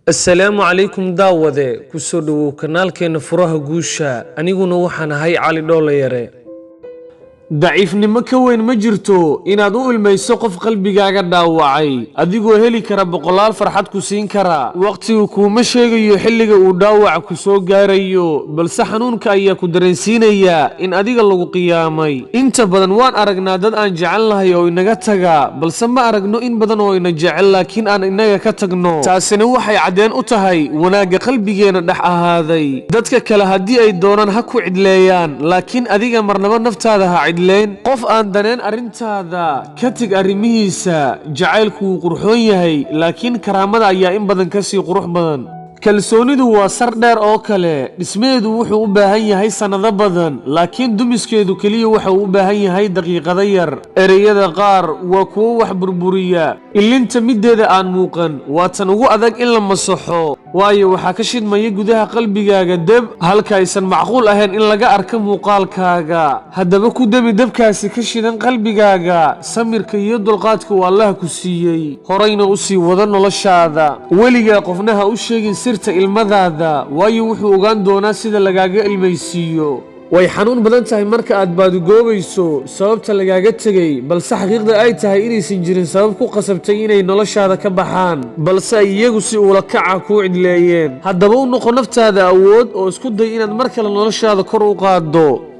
Assalaamu calaykum daawade, ku soo dhowow kanaalkeenna Furaha Guusha. Aniguna waxaan ahay Cali Dhoolayare. Daciifnimo ka weyn ma jirto inaad u ilmayso qof qalbigaaga dhaawacay, adigoo heli kara boqolaal farxad ku siin kara. Wakhtigu kuuma sheegayo xilliga uu dhaawaca ku soo gaarayo, balse xanuunka ayaa ku dareensiinaya in adiga lagu qiyaamay. Inta badan waan aragnaa dad aan jecel nahay oo inaga taga, balse ma aragno in badan oo ina jecel laakiin aan inaga ka tagno. Taasina waxay caddeen u tahay wanaagga qalbigeena dhex ahaaday. Dadka kale haddii ay doonaan ha ku cidleeyaan, laakiin adiga marnaba naftaada ha cidleen. Qof aan daneen arrintaada ka teg arrimihiisa. Jacaylku wuu qurxoon yahay, laakiin karaamada ayaa in badan ka sii qurux badan. Kalsoonidu waa sar dheer oo kale. Dhismaheedu wuxuu u baahan yahay sannado badan, laakiin dumiskeedu keliya waxa uu u baahan yahay daqiiqado yar. Ereyada qaar waa kuwo wax burburiya. Ilinta middeeda aan muuqan waa tan ugu adag in la masaxo, waayo waxaa ka shidmaya gudaha qalbigaaga deb halka aysan macquul ahayn in laga arko muuqaalkaaga. Haddaba ku demi debkaasi ka shidan qalbigaaga samirka iyo dulqaadka uu Allaha ku siiyey, horayna u sii wado noloshaada. Weligaa qofna ha u sheegin sirta ilmadaada, waayo wuxuu ogaan doonaa sida lagaaga ilmaysiiyo. Way xanuun badan tahay marka aad baadigoobayso sababta lagaaga tegey, balse xaqiiqda ay tahay inaysan jirin sabab ku qasabtay inay noloshaada ka baxaan, balse ay iyagu si ula kaca kuu cidleeyeen. Haddaba u noqo naftaada awood oo isku day inaad mar kale noloshaada kor u qaaddo.